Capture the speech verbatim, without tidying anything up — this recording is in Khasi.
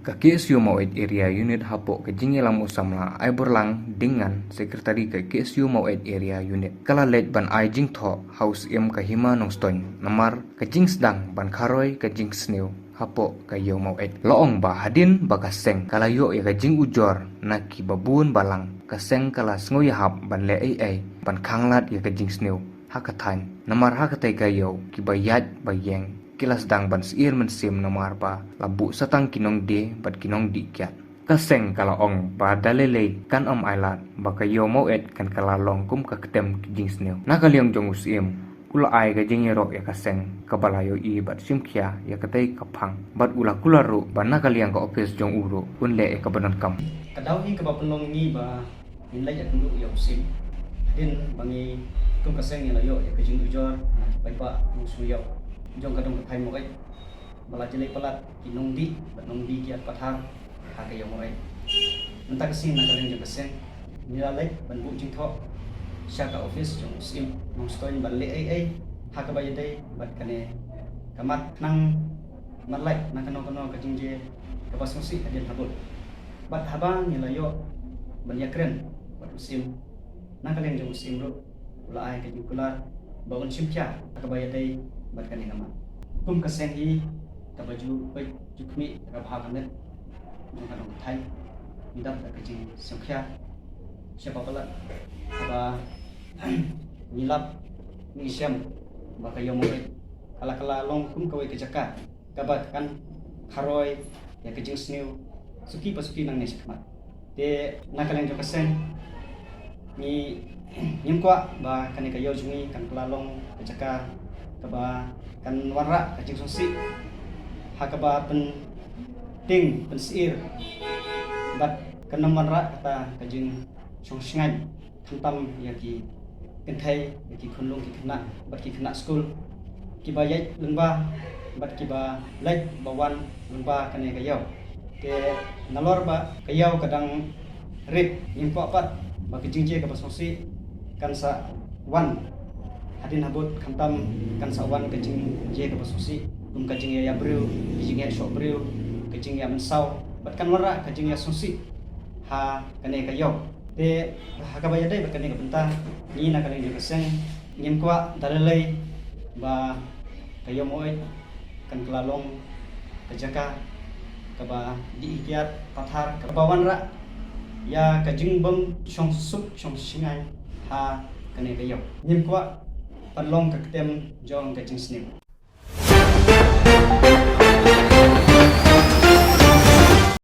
Ka K S U Maweit Area Unit hapoh ka jingïalam u samla Aiborlang Dingngan, Secretary ka K S U Maweit Area Unit, ka la leit ban ai jingthoh ha u Syiem ka Hima Nongstoiñ namar ka jingsdang ban kharoi ka jingsniew hapoh ka ïew Maweit. La ong ba hadien ba ka seng ka la ïoh ïa ka jingujor na ki babun balang, ka seng ka la sngew ïahap ban leh ei ei ban khanglad ïa ka jingsniew ha ka thaiñ, namar ha katei ka ïew kiba ïaid ba ïeng ki la sdang ban syier mynsiem namar ba la buh satang ki nongdie bad ki nongdih kiad. Ka seng ka la ong ba da lei lei kan ym ailad ba ka ïew Maweit kan kylla long kum ka ktem ki jingsniew. Na ka liang jong u Syiem, u la ai ka jingïaroh ïa ka seng kaba la ïohi bad shim khia ïa katei ka phang, bad u la kular ruh ba na ka liang ka ophis jong u ruh un leh ïa kaba donkam. Ka daw hi kaba pynlong ngi ba ngin leit ïakynduh ïa u Syiem hadien ba ngi kum ka seng ngi la ïoh ïa ka jingujor na ki paidbah nongshong ïew jong ka dong ka thaiñ Maweit ba la jlei palat ki nongdih bad nongdih kiad pathar ha ka ïew Maweit. Mynta ka sngi na ka liang jong ka seng ngi la leit ban buh jingthoh sha ka ophis jong u Syiem Nongstoiñ ban leh ei ei ha kaba ïadei bad kane ka mat, khnang ban lait na kano kano ka jingjia kaba sngewsih hadien habud. Bad haba ngi la ïoh ban ïakren bad u Syiem, na ka liang jong u Syiem ruh u la ai ka jingkular ba un shim khia ha kaba ïadei bad kane ka mat. Kum ka seng hi kaba ju peit ju khmih da ka bha ka miat jong ka dong ka thaiñ, ngi dap da ka jingsngewkhia sha ba palat haba ngi lap ngi shem ba ka ïew Maweit ka la kylla long kum kawei ka jaka kaba kan kharoi ïa ka jingsniew suki pa suki nangne shakhmat. Te na ka liang jong ka seng ngi, ngim kwah ba kane ka ïew jong ngi kan kylla long ka jaka kaba kan wanrah ka jingsngewsih ha kaba pyntieng pynsyier bad kan ym wanrah kata ka jingshong shngaiñ, khamtam ïa ki kynthei, ïa ki khunlung ki khynnah bad ki khynnah skul kiba ïaid lyngba bad kiba leit ba wan lyngba kane ka ïew. Te nalor ba ka ïew ka dang rit, ngim kwah pat ba ka jingjia kaba sngewsih kan sa wan hadien habud, khamtam kan sa wan ka jingjia kaba sngewsih kum ka jingïaïap briew, ka jingïaïashoh briew, ka jingïamynsaw bad kan wanrah ka jingïasngewsih ha kane ka ïew. Te ha kaba ïadei bad kane ka bynta, ngi na ka liang jong ka seng ngim kwah da lei lei ba ka ïew Maweit kan kylla long ka jaka kaba dih kiad pathar, kaba wanrah ïa ka jingbym shong suk shong shngaiñ ha kane ka ïew. Ngim kwah ban long ka ktem jong ka jingsniew.